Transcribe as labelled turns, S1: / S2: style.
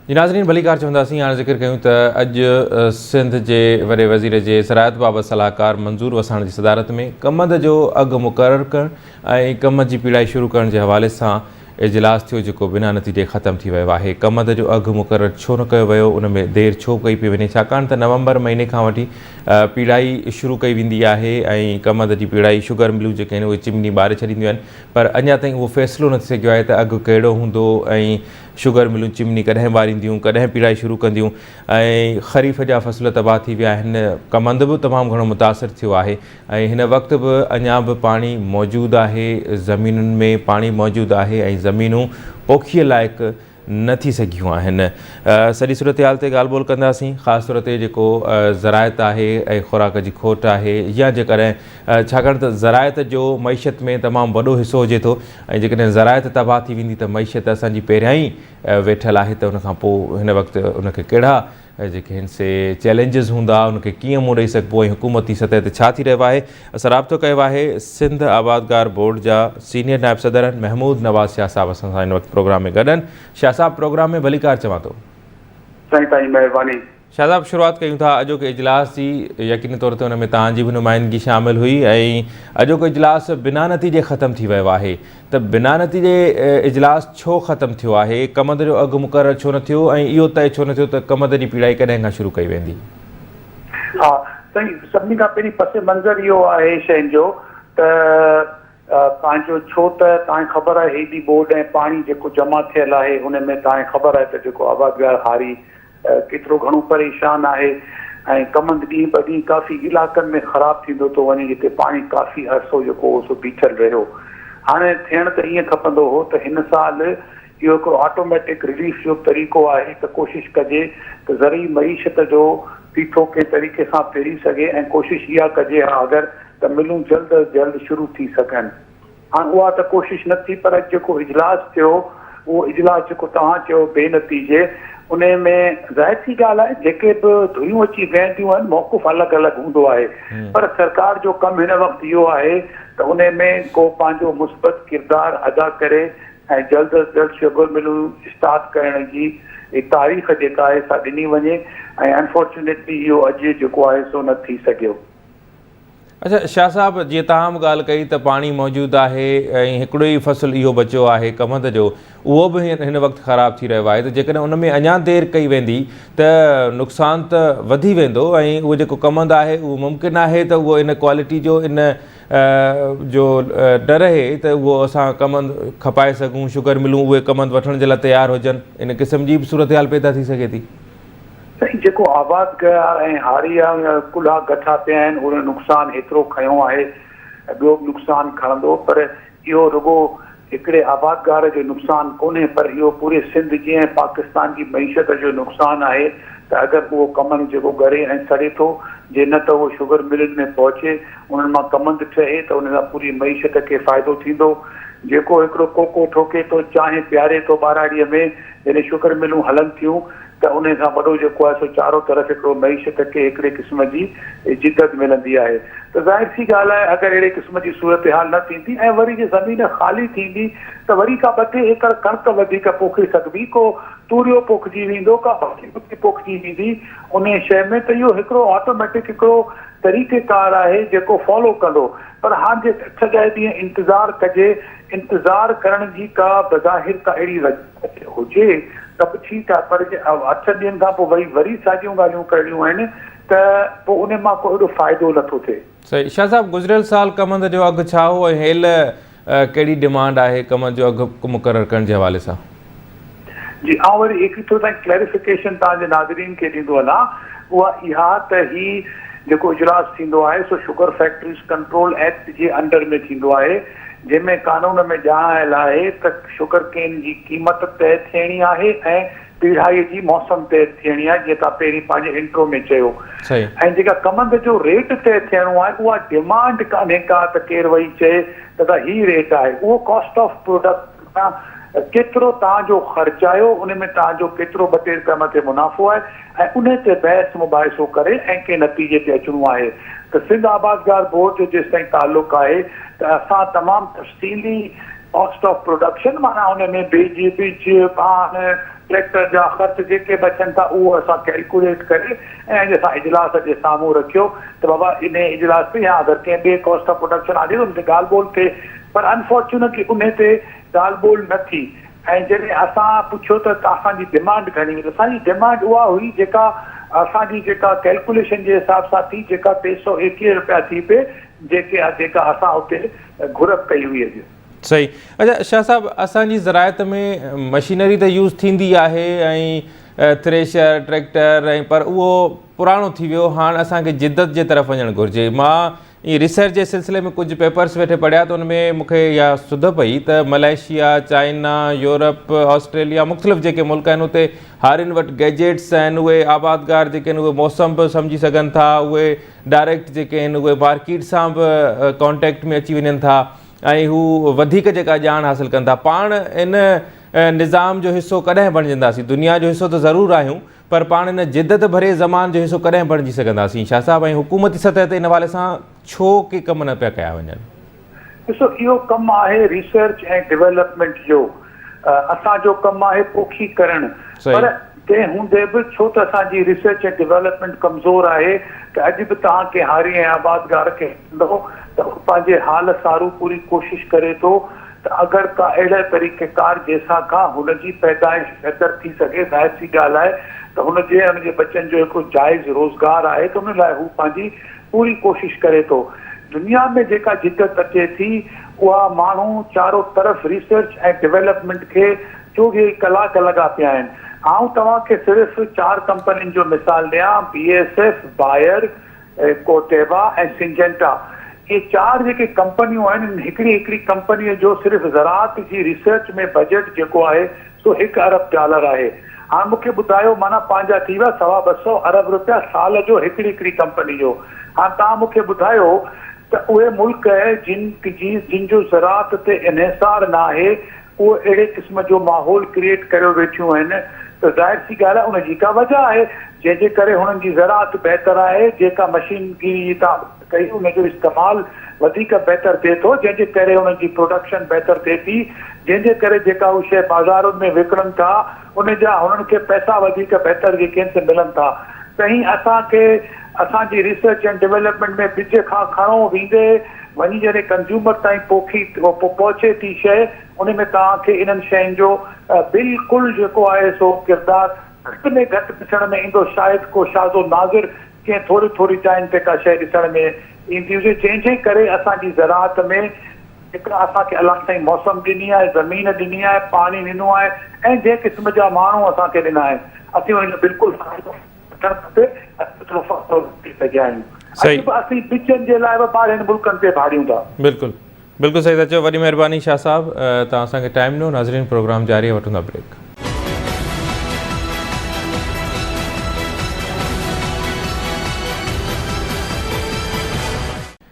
S1: جي ناظرين ڀليڪار چونداسين هاڻي ذڪر ڪيون ته اڄ سنڌ جي وڏي وزير جي زراعت بابت صلاحڪار منظور وساڻ جي صدارت ۾ ڪمند جو اگهه مقرر ڪرڻ ۽ ڪمند جي پيڙائي شروع ڪرڻ جي حوالي سان اجلاس ٿيو جيڪو بنا نتيجي ختم ٿي ويو آهي ڪمند جو اگهه مقرر ڇو نه ڪيو ويو ان ۾ دير ڇو ڪئي پئي وڃي ڇاڪاڻ ته نومبر مهيني کان وٺي پيڙائي شروع ڪئي ويندي آهي ۽ ڪمند جي پيڙائي شگر ملون جيڪي آهن اهي چمني ٻاري ڇڏينديون آهن پر اڃا تائين اهو فيصلو نه ٿي سگهيو آهي ته اگهه ڪهڙو هوندو ۽ شگر ملون چمني ڪڏهن ٻارينديون، ڪڏهن پيڙائي شروع ڪنديون ۽ خريف جا فصل تباهه ٿي ويا آهن، ڪمند به تمام گهڻو متاثر ٿيو آهي ۽ هن وقت به اڃا به پاڻي موجود آهي، زمينن ۾ پاڻي موجود آهي ۽ زمينون پوکيء لائق نه ٿي سگهيون آهن. سڄي صورتحال تي ڳالهه ٻولهه ڪنداسين، خاص طور تي جيڪو زراعت آهي ۽ خوراڪ جي کوٽ آهي يا جيڪڏهن ڇاڪاڻ ته زراعت جو معيشت ۾ تمام وڏو حصو هجي ٿو ۽ جيڪڏهن زراعت تباهه ٿي ويندي ته معيشت اسان جي پهريان ئي ويٺل آهي ته ان کان پوء هن وقت ان کي ڪهڙا جيڪي هن سي چئلينجز هوندا ان کي ڪيئن منهن ڏئي سگهبو ۽ حڪومتي سطح تي ڇا ٿي رهيو آهي اسان رابطو ڪيو آهي سنڌ آبادگار بورڊ جا سينيئر نائب صدر محمود نواز شاهه صاحب اسان سان هن وقت پروگرام ۾ گڏ آهن شاهه صاحب پروگرام ۾ ڀليڪار چوان ٿو.
S2: سائين تائين مهرباني.
S1: شاهه صاحب شروعات ڪيون ٿا اڄوڪي اجلاس جي يقيني طور تي ان ۾ توهان جي به نمائندگي شامل هئي ۽ اڄوڪو اجلاس بنا نتيجي ختم ٿي ويو آهي ته بنا نتيجي اجلاس ڇو ختم ٿيو آهي ڪمند جو اگهه مقرر ڇو نه ٿيو ۽ اهو طئي ڇو نه ٿيو ته ڪمند جي پيڙائي ڪڏهن کان شروع ڪئي ويندي؟
S2: ها سائين سڀني کان پهرين پس منظر اهو آهي شين جو ته پنهنجو ڇو ته توهان کي خبر آهي هيڏي ٻوڏ ۽ پاڻي جيڪو جمع ٿيل آهي ان ۾ توهان کي خبر آهي ته جيڪو آبادگار هاري ڪيترو گهڻو پريشان آهي ۽ ڪمند ڏينهن به ڏينهن ڪافي علائقن ۾ خراب ٿيندو ٿو وڃي جتي پاڻي ڪافي عرصو جيڪو هو سو بيٺل رهيو. هاڻي ٿيڻ ته ائين کپندو هو ته هن سال اهو هڪڙو آٽوميٽڪ رليف جو به طريقو آهي ته ڪوشش ڪجي ته زرعي معيشت جو پيٺو ڪنهن طريقي سان ڦري سگهي ۽ ڪوشش اها ڪجي ها اگر ته ملون جلد از جلد شروع ٿي سگهن. هاڻ اها ته ڪوشش نه ٿي پر اڄ جيڪو اجلاس ٿيو اهو اجلاس جيڪو توهان چيو بي نتيجي انهي ۾ ظاهر سي ڳالهه آهي جيڪي به ڌريون اچي ويهنديون آهن موقف الڳ الڳ هوندو آهي پر سرڪار جو ڪم هن وقت اهو آهي ته انهي ۾ ڪو پنهنجو مثبت ڪردار ادا ڪري ۽ جلد از جلد شگر ملون اسٽارٽ ڪرڻ جي تاريخ جيڪا آهي سا ڏني وڃي ۽ انفارچونيٽلي اهو اڄ جيڪو آهي سو نه ٿي سگهيو.
S1: اڇا شاهه صاحب جيئن توهان به ڳالهه ڪئي ته پاڻي موجود آهي ۽ هڪڙو ئي فصل اهو بچيو آهي ڪمند جو اهو به هن وقت خراب ٿي رهيو آهي ته جيڪڏهن ان ۾ اڃا دير ڪئي ويندي ته نقصان ته وڌي ويندو ۽ اهو جيڪو ڪمند آهي اهو ممڪن آهي ته اهو ان ڪوالٽي جو ان جو نه رهي ته اهو اسان ڪمند کپائي سگهون شگر ملون اهي ڪمند وٺڻ جي لاء تيار هجن ان قسم جي به صورتحال پيدا ٿي سگهي ٿي.
S2: سائين جيڪو آبادگار ۽ هاري جا ڪلها گٺا پيا آهن ان نقصان هيترو کنيو آهي ۽ ٻيو به نقصان کڻندو پر اهو رڳو هڪڙي آبادگار جو نقصان ڪونهي پر اهو پوري سنڌ جي ۽ پاڪستان جي معيشت جو نقصان آهي ته اگر اهو ڪمند جيڪو ڳري ۽ سڙي ٿو جي نه ته اهو شگر ملن ۾ پهچي انهن مان ڪمند ٺهي ته ان سان پوري معيشت کي فائدو ٿيندو جيڪو هڪڙو ڪوڪو ٺوڪي ٿو چانهه پياري ٿو ٻهراڙيء ۾ جڏهن شگر ملون هلن ٿيون ته انهي کان وڏو جيڪو آهي سو چارو طرف هڪڙو معيشت کي هڪڙي قسم جي جدت ملندي آهي ته ظاهر سي ڳالهه آهي اگر اهڙي قسم جي صورتحال نه ٿيندي ۽ وري جي زمين خالي ٿيندي ته وري ڪا ٻه ٽي ايڪڙ ڪڻڪ وڌيڪ پوکي سگهبي ڪو توريو پوکجي ويندو ڪا ڀاڄي ڀتي پوکجي ويندي انهي شيء ۾ ته اهو هڪڙو آٽوميٽڪ هڪڙو طريقيڪار آهي جيڪو فالو ڪندو پر هاڻ جي اٺ ڏهه ڏينهن انتظار ڪجي انتظار ڪرڻ جي ڪا بظاهر ڪا اهڙي وجه هجي ته به ٺيڪ آهي پر جي اٺ ڏينهن کان پوء وري وري ساڳيون ڳالهيون ڪرڻيون آهن ته پوء ان مان ڪو ايڏو فائدو نه ٿو ٿئي.
S1: صحيح شاهه صاحب گذريل سال ڪمند جو اگهه ڇا هو ۽ هيل ڪهڙي ڊمانڊ آهي ڪمند جو اگهه مقرر ڪرڻ جي حوالي سان؟
S2: جي آئون وري هڪ ٿورو تائين ڪليريفڪيشن توهان جي ناظرين کي ڏيندو هلان اها اها ته هي جيڪو اجلاس ٿيندو آهي سو شگر فيڪٽريز ڪنٽرول ايڪٽ جي انڊر ۾ ٿيندو آهي جنهن ۾ قانون ۾ ڄاڻايل آهي ته شگر ڪين جي قيمت طئي ٿيڻي آهي ۽ پيڙهائي جي موسم طئي ٿيڻي آهي جيئن توهان پهرين پنهنجي انٽرو ۾ چيو ۽ جيڪا ڪمند جو ريٽ طئي ٿيڻو آهي اها ڊمانڊ ڪانهي ڪا ته ڪير وئي چئي ته دا هي ريٽ آهي اهو ڪاسٽ آف پروڊڪٽ ڪيترو توهان جو خرچ آيو ان ۾ توهان جو ڪيترو ٻه ٽي رپيا مٿي منافعو آهي ۽ انهي تي بحث مباحثو ڪري ۽ ڪنهن نتيجي تي اچڻو آهي ته سنڌ آبادگار بورڊ جو جيستائين تعلق آهي ته اسان تمام تفصيلي ڪاسٽ آف پروڊڪشن معنيٰ ان ۾ بيج، ٻج، ڀاڻ، ٽريڪٽر جا خرچ جيڪي به اچن ٿا اهو اسان ڪيلڪوليٽ ڪري ۽ اڄ اسان اجلاس جي سامهون رکيو ته بابا انهي اجلاس تي يا اگر ڪنهن ٻئي ڪاسٽ آف پروڊڪشن آندي ته ان تي ڳالهه ٻولهه ٿئي پر انفارچونيٽلي انهي تي ڳالهه ٻولهه نه ٿي ۽ جڏهن اسان پڇيو ته اسان جي ڊمانڊ گهڻي هئي ته اسان جي ڊمانڊ اها هئي جيڪا اسان جي جيڪا ڪيلڪوليشن جي حساب سان ٿي جيڪا 321 رپيا ٿي پئي جيڪي جيڪا اسان اتي گهرب ڪئي هئي اڄ.
S1: صحيح اچا شاهه صاحب اسان جي زراعت ۾ مشينري ته يوز ٿيندي آهي ۽ ٿريشر ٽريڪٽر ۽ پر اهو پراڻو ٿي ويو هاڻ اسان کي جدت جي طرف وڃڻ گهرجي مان ائين ريسرچ جي سلسلي ۾ ڪجهه پيپرس ويٺي پڙهيا ته ان ۾ مون کي اها سڌ پئي ته ملائيشيا، چائنا، يورپ، آسٽريليا مختلف جيڪي ملڪ آهن اتي هارين وٽ گيجيٽس آهن اهي آبادگار جيڪي آهن اهي موسم به سمجهي سگهن ٿا اهي ڊائريڪٽ جيڪي آهن اهي مارڪيٽ سان به ڪانٽيڪٽ ۾ اچي وڃن ٿا ۽ هو وڌيڪ جيڪا ڄاڻ حاصل ڪن ٿا پاڻ ان نظام جو حصو ڪڏهن بڻجنداسين دنيا جو حصو ته ضرور آهيون پر پاڻ ان جدت ڀرئي زمان جو حصو ڪڏهن بڻجي سگهنداسين شاهه صاحب ۽ حڪومتي سطح تي ان حوالي سان ڇو ڪي ڪم نه پيا ڪيا وڃن؟
S2: ڏسو اهو ڪم آهي ريسرچ ۽ ڊولپمينٽ جو اسان جو ڪم آهي پوکي ڪرڻ پر تنهن هوندي به ڇو ته اسان جي ريسرچ ۽ ڊولپمينٽ ڪمزور آهي ته اڄ به توهان ڪنهن هاري ۽ آبادگار کي ڏسندؤ ته هو پنهنجي حال سارو پوري ڪوشش ڪري ٿو ته اگر ڪا اهڙي طريقي ڪار جنهن سان کان هن جي پيدائش بهتر ٿي سگهي، ظاهر سي ڳالهه آهي ته هن جي ۽ هن جي ٻچن جو هڪڙو جائز روزگار آهي ته ان لاء هو پنهنجي پوري ڪوشش ڪري ٿو. دنيا ۾ جيڪا جدت اچي ٿي اها ماڻهو چارو طرف ريسرچ ۽ ڊولپمينٽ کي چوويهه ئي ڪلاڪ لڳا پيا آهن. آئون توهان کي صرف چار ڪمپنين جو مثال ڏيان، B S F, Bayer, Corteva ۽ Syngenta اهي چار جيڪي ڪمپنيون آهن ان هڪڙي هڪڙي ڪمپنيء جو صرف زراعت جي ريسرچ ۾ بجيٽ جيڪو آهي سو هڪ ارب ڊالر آهي. هاڻ مون کي ٻڌايو معنيٰ پنهنجا ٿي ويا سوا 200 ارب روپيا سال جو هڪڙي هڪڙي ڪمپني جو. هاڻ توهان مون کي ٻڌايو ته اهي ملڪ جن جي جن جو زراعت تي انحصار ناهي اهو اهڙي قسم جو ماحول ڪريئيٽ ڪريو ويٺيون آهن ته ظاهر سي ڳالهه آهي ان جي ڪا وجه آهي جنهن جي ڪري هنن جي زراعت بهتر آهي جيڪا مشين گيري جي توهان ڳالهه ڪئي ان جو استعمال وڌيڪ بهتر ٿئي ٿو جنهن جي ڪري انهن جي پروڊڪشن بهتر ٿئي ٿي جنهن جي ڪري جيڪا هو شيء بازارن ۾ وڪڻن ٿا ان جا هنن کي پئسا وڌيڪ بهتر جيڪي آهن سي ملن ٿا ته هي اسان کي اسان جي ريسرچ اينڊ ڊولپمينٽ ۾ ٻج کان کڻو ويندي وڃي جڏهن ڪنزيومر تائين پوکي پهچي ٿي شيء ان ۾ توهان کي انهن شين جو بلڪل جيڪو آهي سو ڪردار گهٽ ۾ گهٽ ڏسڻ ۾ ايندو شايد ڪو شاذ و ناظر ڪنهن ٿوري ٿوري جاين تي ڪا شيء ڏسڻ ۾ ايندي هجي جنهن جي ڪري اسان جي زراعت ۾ جيڪا اسان کي الله سائين موسم ڏني آهي زمين ڏني آهي پاڻي ڏنو آهي ۽ جنهن قسم جا ماڻهو اسان کي ڏنا آهن اسين ان جو بلڪل فائدو وٺڻ کپي ۽ سٺو فصل وٺي سگهيا آهيون. اڄ به اسين ٻجن جي لاء به ٻاهرين ملڪن تي ڀاڙيون ٿا.
S1: بلڪل بلڪل صحيح ٿا چئو وڏي مهرباني شاهه صاحب توهان اسان کي ٽائيم ڏنو ناظرين پروگرام جاري آهي وٺون ٿا بريڪ.